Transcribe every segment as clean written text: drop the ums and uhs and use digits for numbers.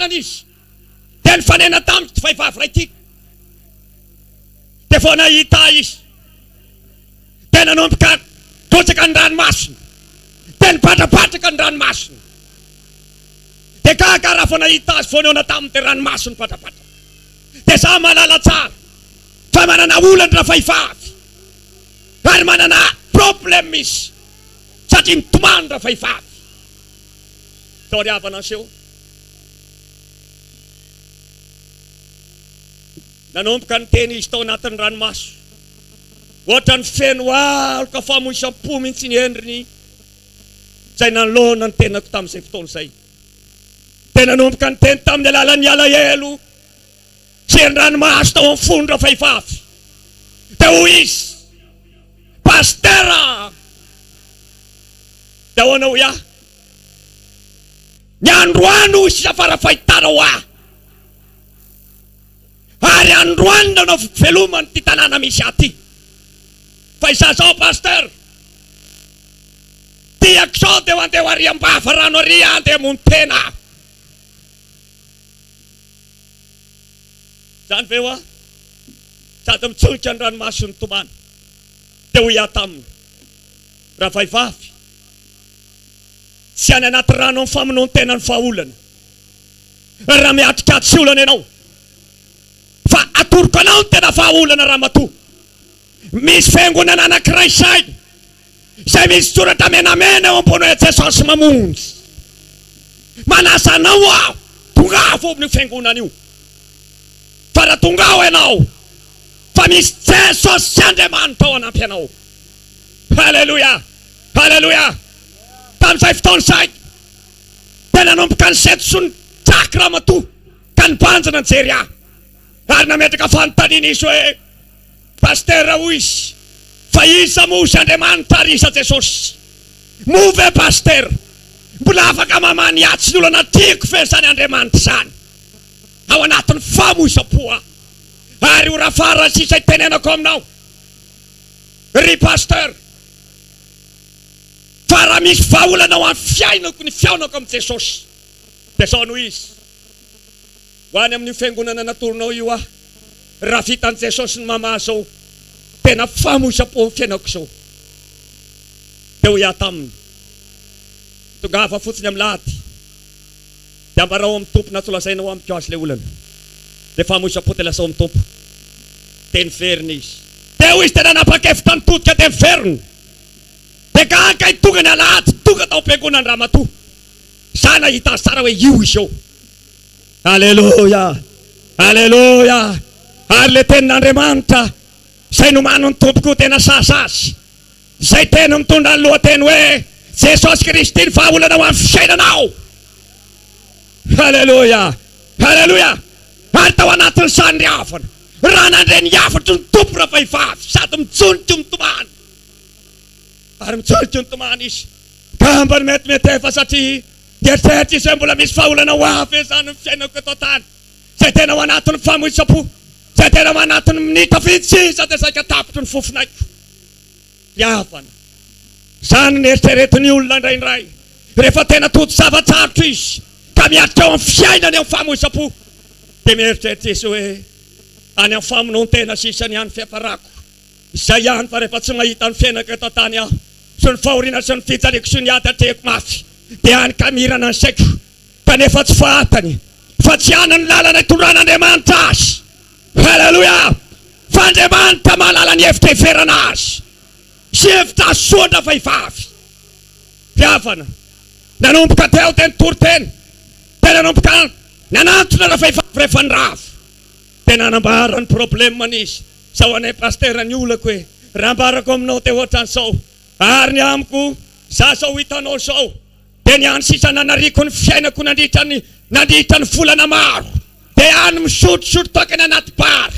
tanana izy. Dia nifanena tamiko ity vehivavy iray ity. Dia vao nahita ahy izy, dia nanomboka nirotsaka ny ranomasony, dia nibatrabatraka ny ranomasony. Dia gaga aho raha vao nahita azy vao nihaona taminy dia ranomaso nibatrabatraka. Dia izaho mahalala tsara fa manana olana ravehivavy ary manana problème izy satria mitomany ravehivavy. Tao ry havana niseho. Nanomboka niteny izy tao anatin'ny ranomaso. Ohatran'ny feno aloka famoizam-po mihitsy ny endriny izay nanoloana ny tenako tamin'izay fotoana izay. Dia nanomboka niteny tamin'ny alalan'ny alahelo sy ny ranomaso tao amin'ny fony ravehivavy. Dia hoy izy, Pasitera! Dia ahoana hoy aho? Ny androany hoy sisa fara-fahitana ho ahy. Ary androany no nanaoviko veloma an'ity tanàna misy ahy ity. Fa izaho izao Pasteur, tiako izao dia ho andeha ho ary am-bava rano ary aho andeha hamono tena aho. Izany ve hoa? Sady mitsonika ny ranomasony nitomany. Dia hoy aho taminy, Ravaivavy, tsy any anaty rano amin'ny famonoan-tena ny vahaolana. Raha miatrika tsy olana ianao. Fa atoroko anao ny tena vahaolana ramatoa. Misy fiangonana anankiray izay, izay misy soratra menamena eo ambony hoe Jesosy Mamonjy. Manasa anao aho, tongava ao amin'io fiangonana io. Fa raha tonga ao ianao, fa misy Jesosy sy Andriamanitra ao hanampy anao. Haleloia! Haleloia! Tamin'izay fotoana izay, Dia nanomboka nisento sy nitsaky ramatoa ka nibanjina nijery ahy. Ary nametraka fanontaniana izy hoe, Pasitera, hoy izy, fa iza moa izy Andriamanitra ary iza Jesosy? Moa ve Pasitera mbola afaka mamaha ny atsy ny olana tiako ve izany Andriamanitra izany? Ao anatin'ny famoizam-po aho. Ary ora farany sisa itenenako aminao, ry Pasteur. Fa raha misy vahaolana ho an'ny fiainako ny fihaonako amin'i Jesosy, dia izao no izy, Ho any amin'io fiangonana natoronao io aho, raha vitan'i Jesosy ny mamaha izao tena famoizam-po amin'ny fiainako izao. Dia hoy aho taminy, Tongava fotsiny amin'ny lahady, dia ambarao amin'ny Tompo na tsy lazainao amiko azy ilay olana. Dia famoizam-po dia lazao amin'ny Tompo. Dia niverina izy. Teo izy dia nanapa-kevitra nitodika dia niverina. Dia gaga i tonga ny alahady tonga tao am-piangonana ramatoa. Za nahita azy tsara hoe io izy io. Aleloia! Aleloia! Ary le tenin'Andriamanitra izay nomanin'ny Tompo koa tena sahaza azy. Izay teny mitondra ny lohateny hoe Jesosy Kristy ny vahaolana ho an'ny fiainanao. Aleloia! Aleloia! Ary tao anatin'izany ry havana, raha nandre ny hafatry ny Tompo ravehivavy sady mitsonika mitomany. Ary mitsolika nitomany izy. Angamba ny metimety efa satria nieritreritra izy hoe mbola misy vahaolana ho ahy ve izany ny fiainako eto an-tany, izay tena ao anatin'ny famoizam-po, izay tena ao anatin'ny minitra vitsy sisa dia saika tapitry ny fofon'aiko. Ry havana, izany no eritreretin'ny olona indraindray, rehefa tena tojo zava-tsarotra izy ka miatrika eo amin'ny fiainany amin'ny famoizam-po, dia mieritreritra izy hoe, any amin'ny famonoan-tena sisa ny hany fiafarako. Izay ihany fa rehefa tsy mahita ny fiainako eto an-tany aho, sy ny fahoriana sy ny fijaliako sy ny ady atrehiko mafy, dia any ka mirana ny saiko, kanefa tsy fahatany fa tsy any ny lalana itondran'Andriamanitra azy. Haleloia! Fa Andriamanitra mahalala ny hevitra heverana azy, sy hevitra hahasoa an-dravehivavy. Ry havana, nanomboka teo dia nitory teny, dia nanomboka nanantona ravehivavy rehefa nirava. Dia nanambara ny problème-ny izy. Zao anie Pasteur ny olako e! Raha ambarako aminao dia ohatran'izao ary ny amiko, za zao hitanao zao dia ny hany sisa nanariako ny fiainako nandritra ny nandritra ny volana maro dia any misotrosotro toaka any anaty bar,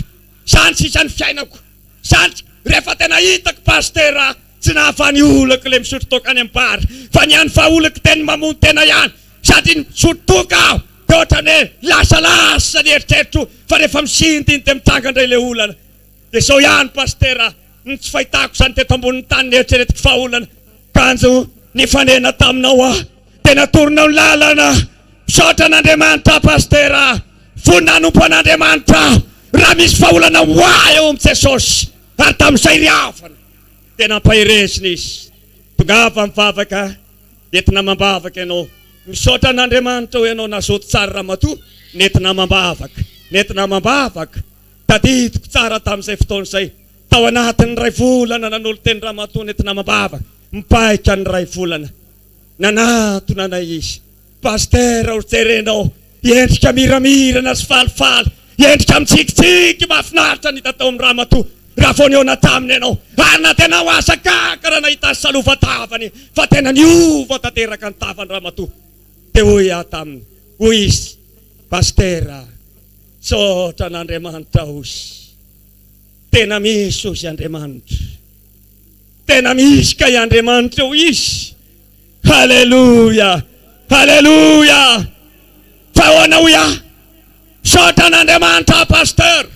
zany sisa ny fiainako, zany rehefa tena hitako Pasteur tsy nahafa ny olako le misotro toaka any amin'ny bar fa ny hany vahaolako dia ny mamono tena ihany sady nisotro toaka aho Dia ohatran'ny hoe lasalasa ny eritreritro fa rehefa misinda iny dia mitranga indray ilay olana. Dia izao ihany Pasitera ny tsy fahitako izany teto ambonin'ny tany ny eritreretiko fa olana. Kanjo nifanena taminao aho dia natoronao ny lalana. Misaotra an'Andriamanitra aho Pasitera, vonona hanompo an'Andriamanitra aho raha misy vahaolana ho ahy eo amin'i Jesosy. Ary tamin'izay ry havana dia nampaherezina izy. Tongava mivavaka, nentina amam-bavaka ianao. Misaotra an'Andriamanitra hoy ianao nazoto tsara ramatoa, nentina amam-bavaka, nentina amam-bavaka. Tadidiko tsara tamin'izay fotoana izay, tao anatin'ny iray volana nanolo-teny ramatoa nentina amam-bavaka, mipaika ny iray volana. Nanatona anay izy. Pasitera o jerenao endrika miramirana sy falifaly, endrika mitsikitsiky mahafinaritra ny hita tao amin'ny ramatoa raha vao nihaona taminy ianao, ary na dia nanao asa gaga raha nahita azy salovan-tavany fa tena niova tanteraka ny tavan'ny ramatoa. Dia hoy aho taminy, hoy izy, Pasitera, misaotra an'Andriamanitra ozy, tena misy ozy Andriamanitra, tena misy kay Andriamanitra hoy izy. Haleloia! Haleloia! Fa ahoana hoy aho? Misaotra an'Andriamanitra aho Pasteur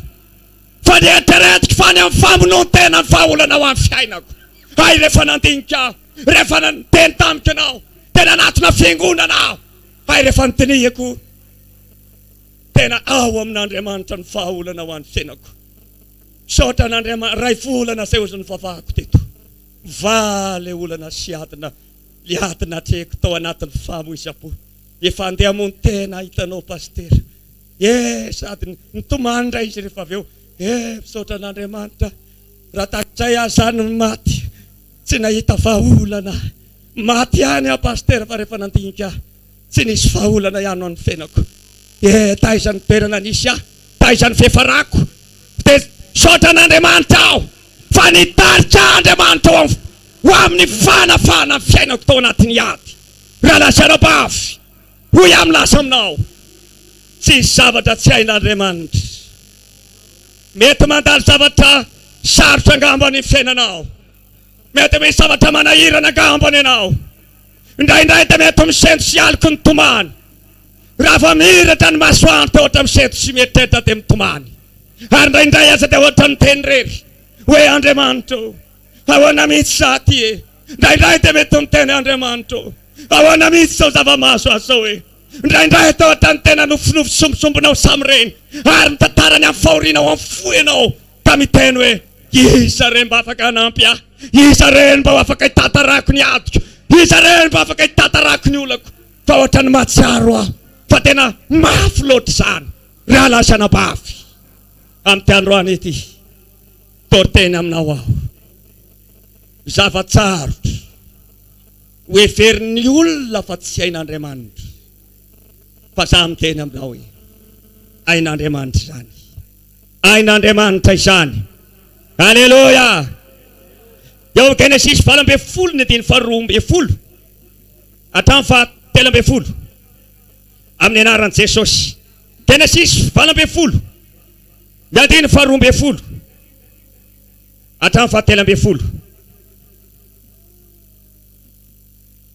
fa nieritreretiko fa any amin'ny famonoan-tena ny vahaolana ho an'ny fiainako. Hay rehefa nandinika aho, rehefa niteny tamiko ianao, dia nanatona fiangonana aho. Hay rehefa nodinihiko, tena ao amin'Andriamanitra ny vahaolana ho an'ny fiainako. Misaotra an'Andriamanitra, iray volana izay hozy nivavahako teto. Va le olana sy adina le ady natrehiko tao anatin'ny famoizam-po efa andeha hamono tena hitanao Pasitera eh sady nitomany indray izy rehefa avy eo eh misaotra an'Andriamanitra raha takizay aho zany ny maty tsy nahita vahaolana maty ihany aho Pasitera fa rehefa nandinika ahy tsy nisy vahaolana ihany ho an'ny fiainako eh taiza ny toerana nisy ahy taiza ny fiafarako dia misaotra an'Andriamanitra aho Fa nitarika ahy Andriamanitra ho amin'ny ho amin'ny fanafahana ny fiainako tao anatin'ny ady. Rahalahy sy anabavy, hoy aho milaza aminao, tsy hisy zavatra tsy hain'Andriamanitra. Mety mandalo zavatra sarotra angamba ny fiainanao. Mety misy zavatra manahirana angamba ny anao. Indraindray dia mety misento sy aloky ny tomany. Raha vao mihiratra ny masoandro dia ohatra misento sy mieritreritra dia mitomany. Ary indraindray aza dia ohatra miteny irery hoe Andriamanitra ô, ahoana mihitsy za ty e? Indraindray dia mety miteny Andriamanitra ô, ahoana mihitsy izao zava-mahazo ahy izao e? Indraindray dia ohatra ny tena nofinofy sombisombinao samy ireny ary mitantara ny amin'ny fahorianao amin'ny fo ianao ka miteny hoe iza re mba afaka hanampy ahy? Iza re no mba ho afaka hitantarako ny adiko? Iza re no mba afaka hitantarako ny olako? Fa ohatran'ny mahatsiaro aho fa tena mafy loatra izany rahalahy sy anabavy amin'ity androany ity. Toriteny aminao aho. Zava-tsarotra ho heverin'ny olona fa tsy hain'Andriamanitra. Fa za miteny aminao hoe hain'Andriamanitra izany. Hain'Andriamanitra izany. Aleloia! Eo amin'ny Genesisy 18 ny andininy faharoa ambin'ny folo hatramin'ny faha-13 amin'ny anaran'i Jesosy. Genesisy 18 ny andininy faha-12 hatramin'ny faha-13.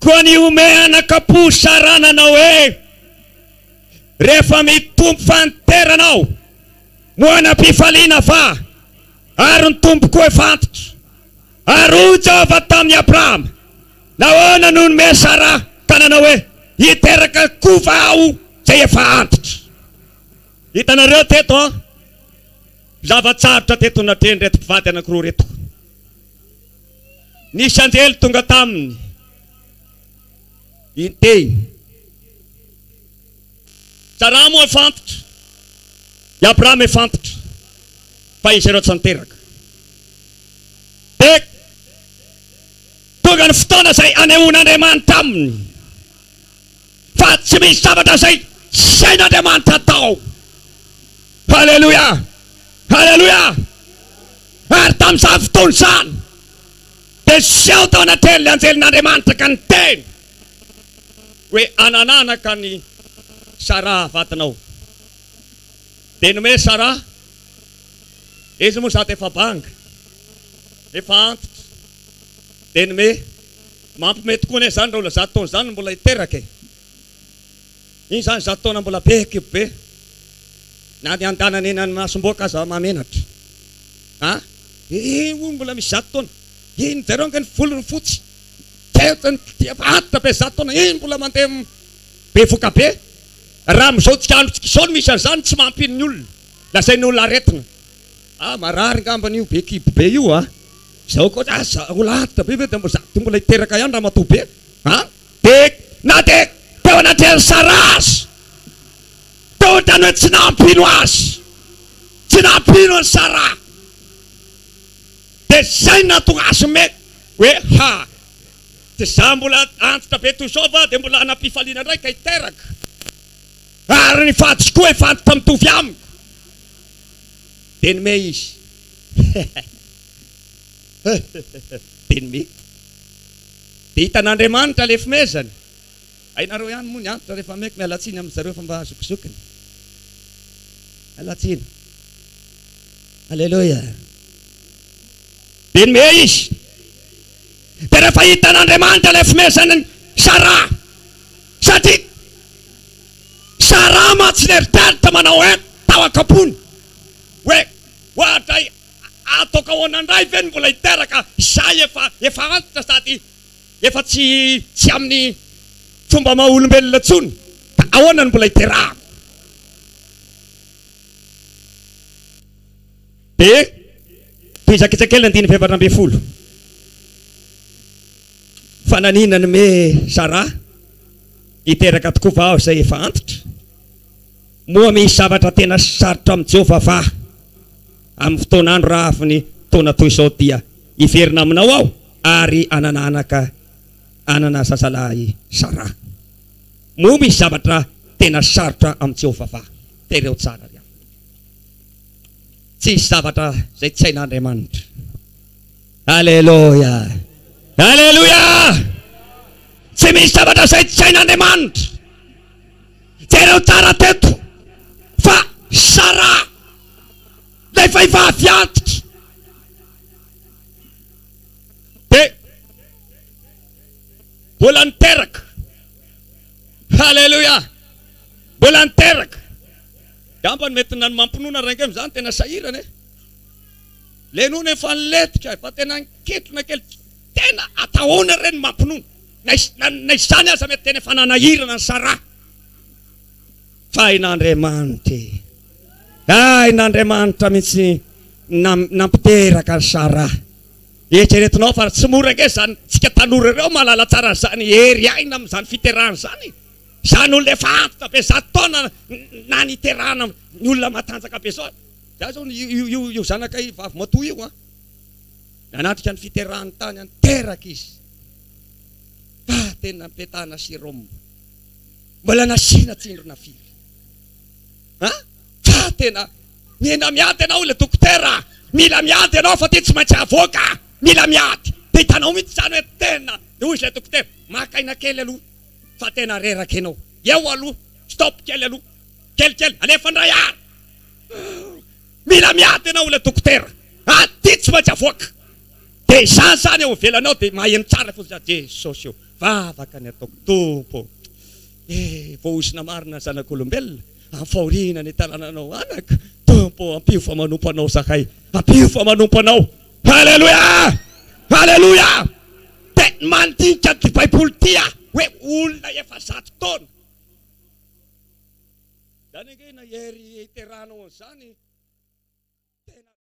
Koa nihomehy anakam-po Sara nanao hoe, Rehefa mitombo fahanterana aho, moa hanam-pifaliana va? Ary ny Tompo koa efa antitra. Ary hoy Jehovah tamin'i Abrahama, Nahoana no nomey Saraha ka nanao hoe, Hiteraka koa va aho izay efa antitra? Hitanareo teto an, zava-tsarotra teto natrehin'ireto mpivady anankiroa ireto. Nisy anjely tonga taminy niteny. Saraha moa efa antitra, i Abrahama efa antitra, fa izy ireo tsy niteraka. Dia tonga ny fotoana izay hanehoan'Andriamanitra aminy fa tsy misy zavatra izay tsy hain'Andriamanitra atao. Haleloia! Haleloia! Ary tamin'izany fotoana izany dia niseho tao anatrehan'ilay anjelin'Andriamanitra ka niteny hoe, Hanananaka an'i Saraha vadinao. Dia nomey Saraha. Izy moa sady efa banga, efa antitra, dia nome. Mampime tokoa anie izany raha olona 100 taona izany no mbola hiteraka e! Iny izany 100 taona mbola be kibo be, na ny andanany eny any Masomboaka aza mahamenatra. A! Iny hono mbola misy 100 taona, iny jereo ange ny volony fotsy, efa antitra be 100 taona, iny mbola mandeha bevoka be. Raha amin'izao tsika androntsika izao no misy an'izany, tsy mampino ny olona. Lazain'ny olona aretina. Ah, marary ngambany io be kibo be io a! Izao koa, ah, za olona antitra be ve dia mbola, za mbola hiteraka ihany ramatoa be a! Dia na dia teo anatrehan'i Saraha aza, teo ohatran'ny hoe tsy nampino azy, tsy nampino an'i Saraha. Dia izay no nahatonga azy me hoe ha! Tsy za mbola antitra be toy izao va dia mbola hanam-pifaliana indray ka hiteraka? Ary ny vadiko koa efa antitra mitovy amiko. Dia nime izy. Dia nime. Dia hitan'Andriamanitra ilay fimezany. Hainareo ihany moa ny antitra rehefa meko, miala tsiny amin-dry zareo fa mba zokizokiny. Miala tsiny. Aleloia. Dia nime izy. Dia rehefa hitan'Andriamanitra ilay fimezan'i Saraha, satria Saraha mantsy nieritreritra manao hoe tao an-kapony hoe, Oadray, ataoko ahoana indray ve no mbola hiteraka, izaho efa efa antitra sady efa tsy tsy amin'ny fomba maha olombelona intsony, ka ahoana no mbola hiterahako? Dia tohizako kely andininy faha-14. Fa nanina ny me Saraha, hiteraka tokoa va aho izay efa antitra? Moa misy zavatra tena sarotra amin'i Jehovah va? Amin'ny fotoan'andro raha avy ny taona toy izao dia hiverina aminao aho ary hanana anaka hanana zazalahy Saraha. Moa misy zavatra tena sarotra amin'i Jehovah va? Tereo tsara ry havana. Tsisy zavatra izay tsy hain'Andriamanitra. Aleloia! Aleloia! Tsy misy zavatra izay tsy hain'Andriamanitra. Jereo tsara teto fa Saraha, ilay vehivavy antitra, dia mbola niteraka. Aleloia! Mbola niteraka. Angamba ny mety na ny mampinono ary angamba izany tena sahirana e. Le nono efa nilentika, efa tena niketrona kely, tena atahoana re ny mampinono. Na na izany aza mety tena efa nanahirana an'i Sarah. Fa hain'Andriamanitra e. Hain'Andriamanitra mihitsy nampiteraka an'i Sarah. Eritreretinao fa tsy mora ange izany, tsika tanora ireo mahalala tsara an'izany hery aina amin'izany fiterahana izany e. Izany olona efa antitra be zato taona na niterahana ny olona matanjaka be zao. Za zao io io io zanakay vavy matoa io an. Nanatrika ny fiterahany tany an teraka izy. Fa tena nipetahana sérum. Mbola nasiana tsindrona firy. An? Fa tena mila miady ianao ilay dokotera. Mila miady ianao fa ty tsy maintsy avoaka. Mila miady. Dia hitanao mihitsy izany hoe tena. Dia hoy izy ilay dokotera, maka aina kely aloha. Fa tena reraka enao. Eo aloha, stop kely aloha. Kelikely, alefa indray ary. Mila miady enao ilay dokotera. Aty tsy maintsy avoaka. Dia izany izany eo ivelany ao dia maheno tsara fotsiny aho, Jesosy ô, vavaka ny ataoko, Tompo ô. Eh, voahozona marina ny zanak'olombelona, amin'ny fahoriana ny tanananao anaka. Tompo ô, ampio fa manompo anao zahay. Ampio fa manompo anao. Haleloia! Haleloia! Dia mandinika an'ity Baiboly ity aho hoe olona efa zato taona. Izany ange na hery hiterahanao an'izany tena.